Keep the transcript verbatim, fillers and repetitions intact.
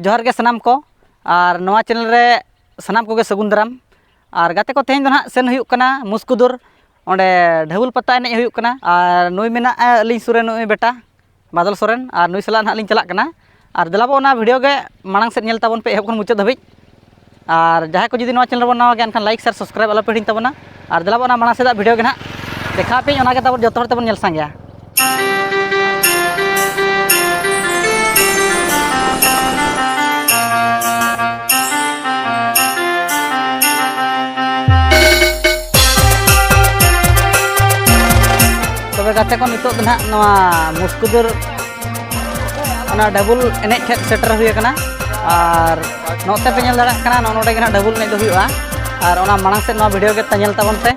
ᱡᱚᱦᱟᱨ ᱜᱮ ᱥᱟᱱᱟᱢ ᱠᱚ, ᱟᱨ ᱱᱚᱣᱟ ᱪᱮᱱᱮᱞ ᱨᱮ ᱥᱟᱱᱟᱢ ᱠᱚᱜᱮ ᱥᱟᱹᱜᱩᱱ ᱫᱟᱨᱟᱢ᱾ ᱟᱨ ᱜᱟᱛᱮ ᱠᱚ, ᱛᱮᱦᱮᱧ ᱫᱚ ᱱᱟᱦᱟᱜ ᱥᱮᱱ ᱦᱩᱭᱩᱜ ᱠᱟᱱᱟ ᱢᱩᱥᱠᱩᱫᱩᱨ, ᱚᱸᱰᱮ ᱰᱷᱟᱹᱵᱩᱞ ᱯᱟᱛᱟ ᱮᱱᱮᱡ ᱦᱩᱭᱩᱜ ᱠᱟᱱᱟ᱾ ᱟᱨ ᱱᱩᱭ ᱢᱮᱱᱟᱜᱼᱟ ᱟᱹᱞᱤᱧ ᱥᱩᱨ ᱨᱮ, ᱱᱩᱭ ᱵᱮᱴᱟ ᱵᱟᱫᱚᱞ ᱥᱚᱨᱮᱱ, ᱟᱨ ᱱᱩᱭ ᱥᱟᱞᱟᱜ ᱱᱟᱦᱟᱜ ᱞᱤᱧ ᱪᱟᱞᱟᱜ ᱠᱟᱱᱟ᱾ ᱟᱨ ᱫᱮᱞᱟ ᱵᱚ, ᱚᱱᱟ ᱵᱷᱤᱰᱤᱭᱳ ᱜᱮ ᱢᱟᱲᱟᱝ ᱥᱮᱫ ᱧᱮᱞ ᱛᱟᱵᱚᱱ ᱯᱮ ᱮᱦᱚᱵ ᱠᱷᱚᱱ ᱢᱩᱪᱟᱹᱫ ᱫᱷᱟᱹᱵᱤᱡ᱾ ᱟᱨ ᱡᱟᱦᱟᱸᱭ ᱠᱚ ᱡᱩᱫᱤ ᱱᱚᱣᱟ ᱪᱮᱱᱮᱞ ᱨᱮᱵᱚᱱ ᱱᱟᱣᱟ ᱜᱮᱭᱟ, ᱮᱱᱠᱷᱟᱱ ᱞᱟᱭᱤᱠ, ᱥᱮᱭᱟᱨ, ᱥᱟᱵᱥᱠᱨᱟᱭᱤᱵ ᱟᱞᱚ ᱯᱮ ᱦᱤᱲᱤᱧ ᱛᱟᱵᱚᱱᱟ᱾ ᱟᱨ ᱫᱮᱞᱟ ᱵᱚ, ᱚᱱᱟ ᱢᱟᱲᱟᱝ ᱥᱮᱫᱟᱜ ᱵᱷᱤᱰᱤᱭᱳ ᱜᱮ ᱱᱟᱦᱟᱜ ᱫᱮᱠᱷᱟᱣ ᱯᱮᱧ, ᱚᱱᱟ ᱜᱮ ᱛᱟᱵᱚᱱ ᱡᱚᱛᱚ ᱦᱚᱲ ᱛᱮᱵᱚᱱ ᱧᱮᱞ ᱥᱟᱸᱜᱮᱭᱟ᱾ ᱛᱚᱵᱮ ᱜᱟᱛᱮ ᱠᱚ, ᱱᱤᱛᱚᱜ ᱫᱚ ᱱᱟᱦᱟᱜ ᱱᱚᱣᱟ ᱢᱩᱥᱠᱩᱫᱩᱨ ᱚᱱᱟ ᱰᱷᱟᱹᱵᱩᱞ ᱮᱱᱮᱡ ᱴᱷᱮᱱ ᱥᱮᱴᱮᱨ ᱦᱩᱭ ᱟᱠᱟᱱᱟ᱾ ᱟᱨ ᱱᱚᱛᱮ ᱯᱮ ᱧᱮᱞ ᱫᱟᱲᱮᱭᱟᱜ ᱠᱟᱱᱟ, ᱱᱚᱜᱼᱚ ᱱᱚᱰᱮ ᱜᱮ ᱱᱟᱦᱟᱜ ᱰᱷᱟᱹᱵᱩᱞ ᱮᱱᱮᱡ ᱫᱚ ᱦᱩᱭᱩᱜᱼᱟ᱾ ᱟᱨ ᱚᱱᱟ ᱢᱟᱲᱟᱝ ᱥᱮᱫ ᱱᱚᱣᱟ ᱵᱷᱤᱰᱤᱭᱳ ᱜᱮ ᱧᱮᱞ ᱛᱟᱵᱚᱱ ᱯᱮ᱾